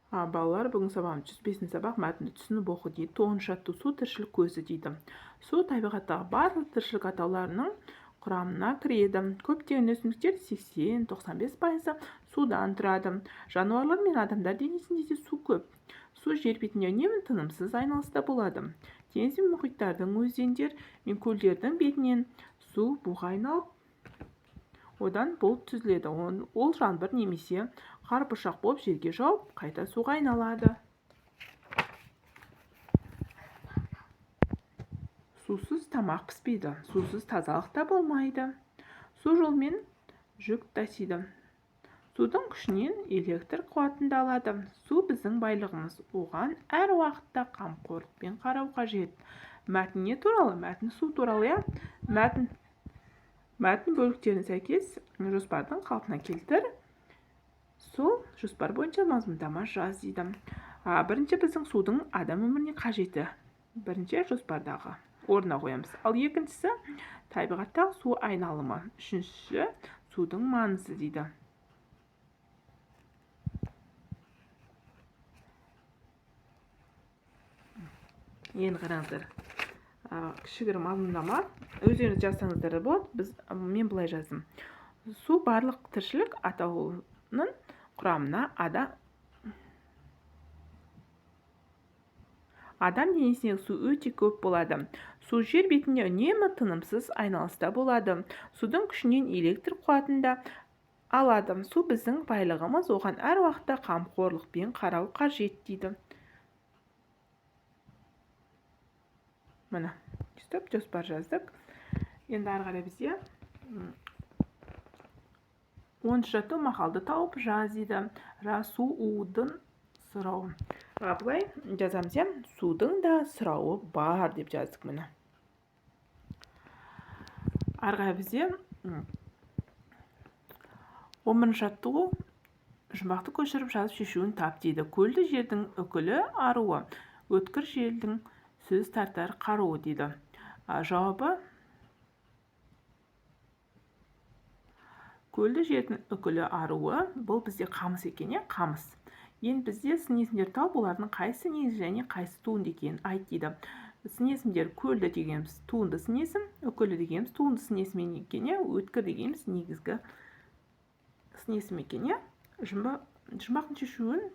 Балалар, бүгін сабағымыз 105 сабақ, мәтінді түсініп оқы дейді. 9 жаттығу су тіршілік көзі дейді. Су табиғаттағы барлық тіршілік атауларының құрамына кіреді. Көптеген өсімдіктер 80-95% судан тұрады. Жануарлар мен адамдар денесінде де су көп. Су жер бетінде үнемі тынымсыз айналыста болады. Теңіз бен мұхиттардың, өзендер мен көлдердің бетінен су буға айналып, одан бұлт түзіледі. Ол жаңбыр немесе қар бұршақ болып жерге жауып, қайта суға айналады. Сусыз тамақ піспейді, сусыз тазалық та болмайды. Су жолмен жүк тасиды. Судың күшінен электр қуатын да алады. Су біздің байлығымыз, оған әр уақытта қамқорлықпен қарау қажет. Мәтін не туралы? Мәтін су туралы, иә? Мәтін бөліктеріне сәйкес жоспардың қалпына келтір. Сол жоспар бойынша мазмұндама жаз дейді. Бірінші біздің судың адам өміріне қажеті. Бірінші жоспардағы орнына қоямыз. Ал екіншісі табиғаттағы су айналымы. Үшіншісі судың маңызы дейді. Енді қараңыздар. Кішігірім мазмұндама. Өздеріңіз жазсаңыздар да болады. Мен былай жаздым. Су барлық тіршілік атаулының құрамына адам денесіндегі су өте көп болады. Су жер бетінде үнемі тынымсыз айналыста болады. Судың күшінен электр қуатын да алады. Су біздің байлығымыз, оған әр уақытта қамқорлықпен қарау қажет дейді. Міне, өйстіп жоспар жаздық. Енді ары қарай бізде 10 жаттығу мақалды тауып жаз дейді. Судың сұрауы. Былай жазамыз, иә? Судың да сұрауы бар деп жаздық міне. Ары қарай бізде 11 жаттығу жұмбақты көшіріп жазып шешуін тап дейді. Көлді жердің үкілі аруы, өткір желдің сөз тартар қаруы дейді. Жауабы көлді жердің үкілі аруы, бұл бізде қамыс екен, иә, қамыс. Енді бізде сын есімдер тауып, олардың қайсысы негізгі және қайсысы туынды екенін айт дейді. Сын есімдер көлді дегеніміз туынды сын есім, үкілі дегеніміз туынды сын есім екен, иә, өткір дегеніміз негізгі сын есім екен, иә. Жұмбақтың шешуін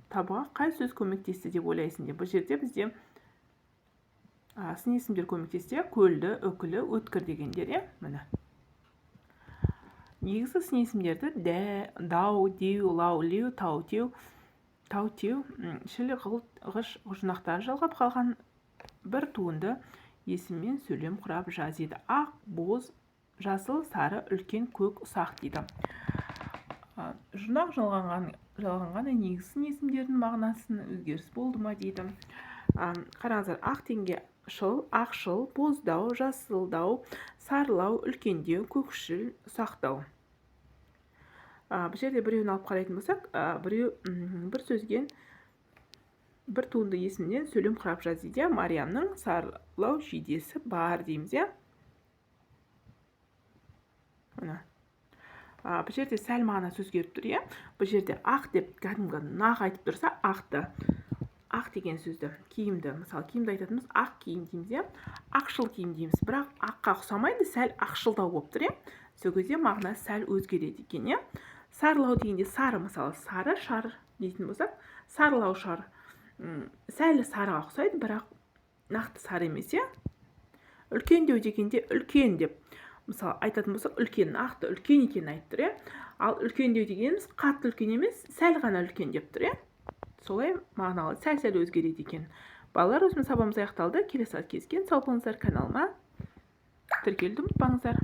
табуға қай сөз көмектесті деп ойлайсың деп. Бұл жерде бізде сын есімдер көмектесті, көлді, үкілі, өткір дегендер, иә, міне. Негізгі сын есімдерді дә, дау, деу, лау, леу, тау, теу, тау, теу, шіл, ғыл, ғыш жұрнақтарын жалғап қалған бір туынды есіммен сөйлем құрап жаз дейді. Ақ, боз, жасыл, сары, үлкен, көк, ұсақ дейді. Жұрнақ жалғанған негізгі сын есімдердің мағынасын өзгеріс болды ма дейді. Қараңыздар, ақ теңге шыл, ақшыл, боздау, жасылдау, сарылау, үлкендеу, көкшіл, ұсақтау. Бұл жерде біреуін алып қарайтын болсақ, біреу бір сөзден бір туынды есімнен сөйлем құрап жаз дейді. Мариямның сарылау жидесі бар дейміз, иә. Мына. Бұл жерде сәл мағынасы өзгеріп тұр, иә. Бұл жерде ақ деп кәдімгі нақ айтып тұрса, ақты. Ақ деген сөзді, киімді, мысалы киімді айтатынымыз ақ киім дейміз, иә. Ақшыл киім дейміз, бірақ аққа ұқсамайды, сәл ақшылдау болып тұр, иә. Сол кезде мағынасы сәл өзгереді екен, иә. Сарылау дегенде сары, мысалы сары шар дейтін болсақ, сарылау шар. Сәл сарыға ұқсайды, бірақ нақты сары емес, иә. Үлкендеу дегенде үлкен деп, мысалы айтатын болсақ, үлкен, нақты үлкен екенін айтып тұр, иә. Ал үлкендеу дегеніміз қатты үлкен емес, сәл ғана үлкен деп тұр, иә. Солай мағыналы сәл-сәл өзгереді екен. Балалар, өзіміз сабағымыз аяқталды. Келесі кездескенше сау болыңыздар. Каналыма тіркелуді ұмытпаңыздар.